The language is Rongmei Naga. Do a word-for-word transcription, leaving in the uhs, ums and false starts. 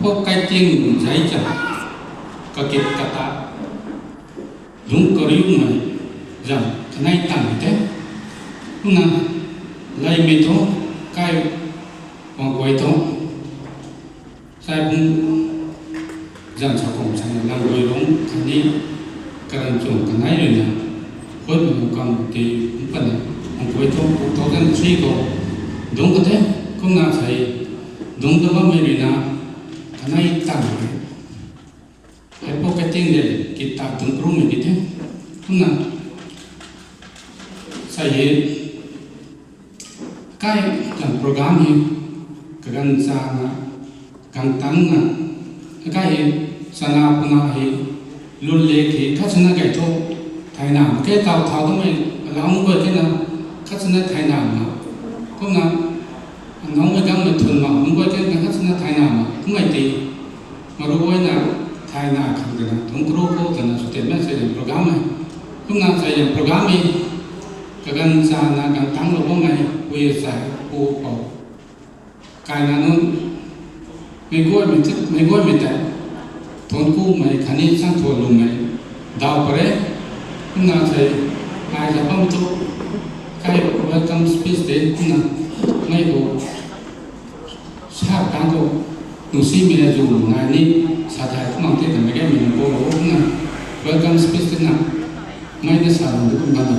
Pou Kaiting zai cha, kakit kata, lungc kariumei zam kanei tang the. Kumna leymei thu, kai wang guay thu, sai bung zam sa kum sana lang guay lung khatni karan chung kanei ruina, huaimei lungkam ti mpana, wang guay thu two thousand three khou dungc ka the. Kumna sei dungc ta bammei ruina kanei tang the. Hei Pou Kaiting de kit ta dungc karumei di the. Kumna sei hei kai tang program hei kaganv chana, kang tangna, kai hei chana puna hei lun le ki khat sana kai thu thayna mak khe, taw thau kamei alau nunc guay kena khat sana thayna mak. Kumna anongmei gangmei thun mak nunc guay kena khat sana thayna mak kummei ti maru guayna thayna khang twna dungc karu khou twna sw tianmei sei program e. Kumna sei program e kaganv chana kang tanglou bammei pui sai pu pou kaina nunc, meic guaymei tei, thuanc kumei khatni chang thuan lumei daw pare. Kumna sei ai za bam thu kai welcome speech de kumna mei khou sa tang khou nungsimei na zu nai ni sa thai kumna tei tamei gaymei na pou lou kumna welcome speech twna mei na sa lou kumna ta